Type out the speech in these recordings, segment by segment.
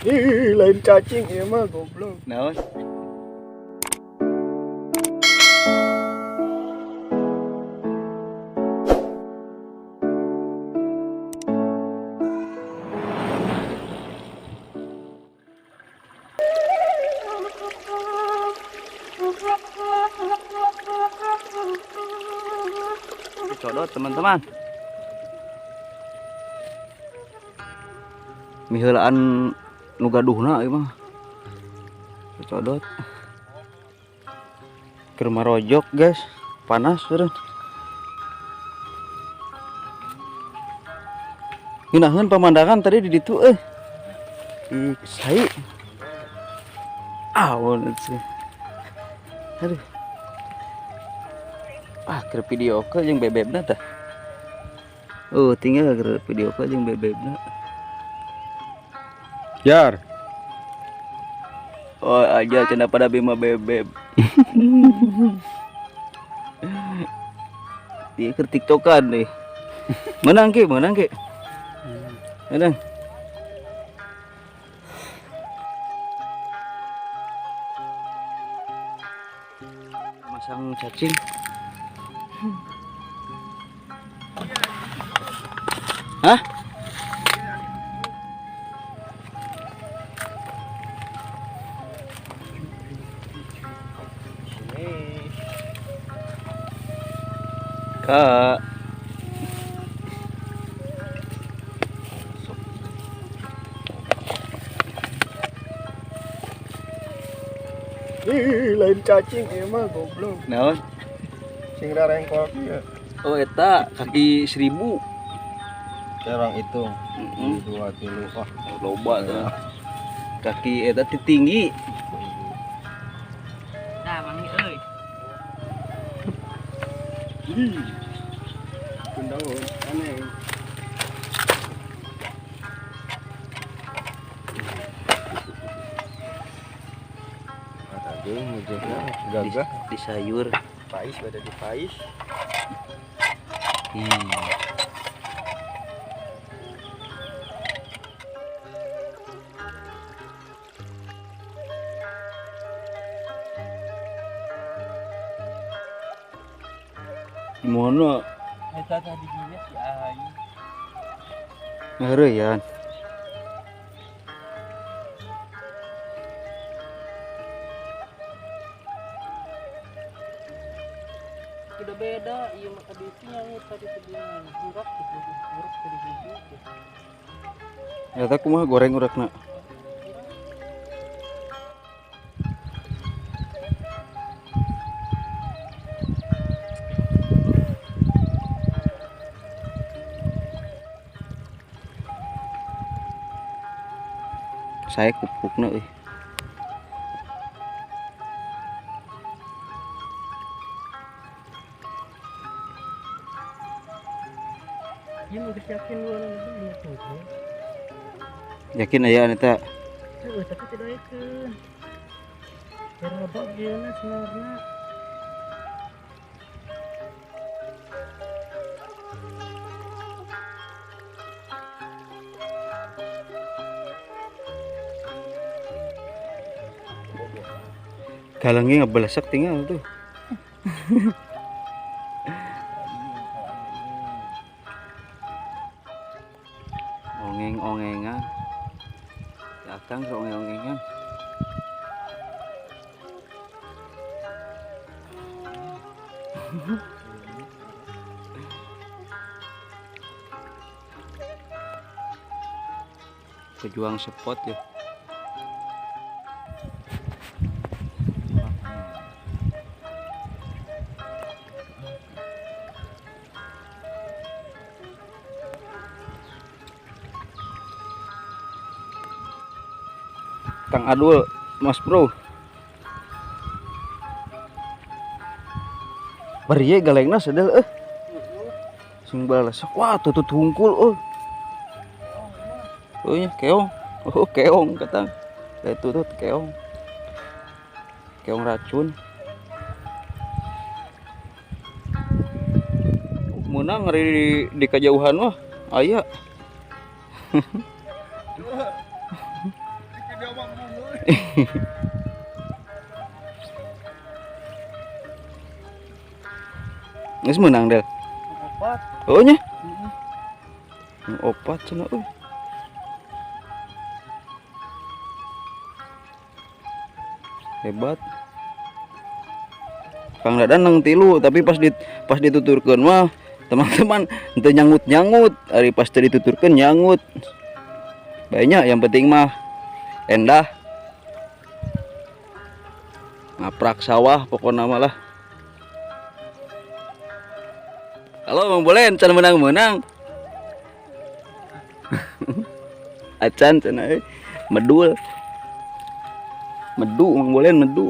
Ih, lain cacing ieu mah, goblok. Naon? Codot, teman-teman. Miheulaan nu gaduhna ieu mah. Codot. Keur marojok, guys. Panas eureun. Ngeunaheun pemandangan tadi di ditu euy. Di sai. Awon sih. Aduh. Ah, keur video call jeung bebebna tah. Oh, tinggal keur video call jeung bebebna. Jar. Oh, aja cenah pada bima bebeb. Dia keur TikTokan nih. Menang ki, menang ki. Menang. Masang cacing. Hah? Kak. Ih, lain cacing ieu mah, goblok. Naon? Sing rarengkol ieu. Oh, eta kaki 1000. Orang hitung. Heeh. Dua tilu, wah. Loba tuh. Kaki eta teh tinggi. Nah, mangi euy. Kundaun aneh. Ada mujurna gagah. Di sayur. Pais pada di pais. Mana? Eta tadi dinya si Ayu. Ngeureyan. Udah beda, ieu mah tadi itu yang tadi sebelumnya urak gitu, urak tadi gitu. Eta kumaha goreng urakna? Saya kupukna euy. Ieu mah geus yakin lu anu tuh. Yakin aya eta? Heeh, tapi teu daekeun. Biar loba gieuna sebenarnya. Galangnya ngebelesak tinggal tuh. Ongeng-ongengan. Ya Kang ongeng-ongengan. Pejuang spot ya. Kang Adul, Mas Bro. Bariye galengna sedel eh. Sing balesek, wah tutut hungkul euy. Oh iya, keong. Oh, keong kata. Kayak tutut keong. Keong racun. Meunang ngeri di kejauhan mah aya. Geus meunang Del. Opat. Oh nya. Opat cenah euy. Hebat. Kang Dadan nang tilu tapi pas dituturkeun mah teman-teman teu nyangut-nyangut, ari pas teu dituturkeun nyangut. Banyak yang penting mah endah. Ngaprak sawah pokokna mah lah. Halo Mang Bolen, can menang-menang. Acan cenah euy. Medul. Medu Mang Bolen medu.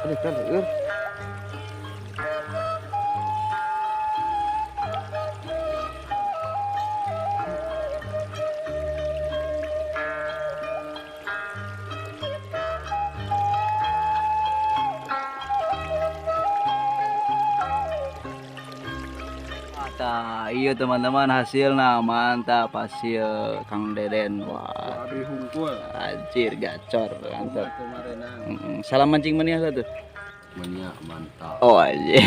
Aduh, kan, lieur. Mantap, iya teman-teman hasilnya mantap hasil Kang Deden. Wah, Abi hungkul. anjir gacor mantap. Kemarin Salam mancing mania satu. Mania mantap. Oh anjir.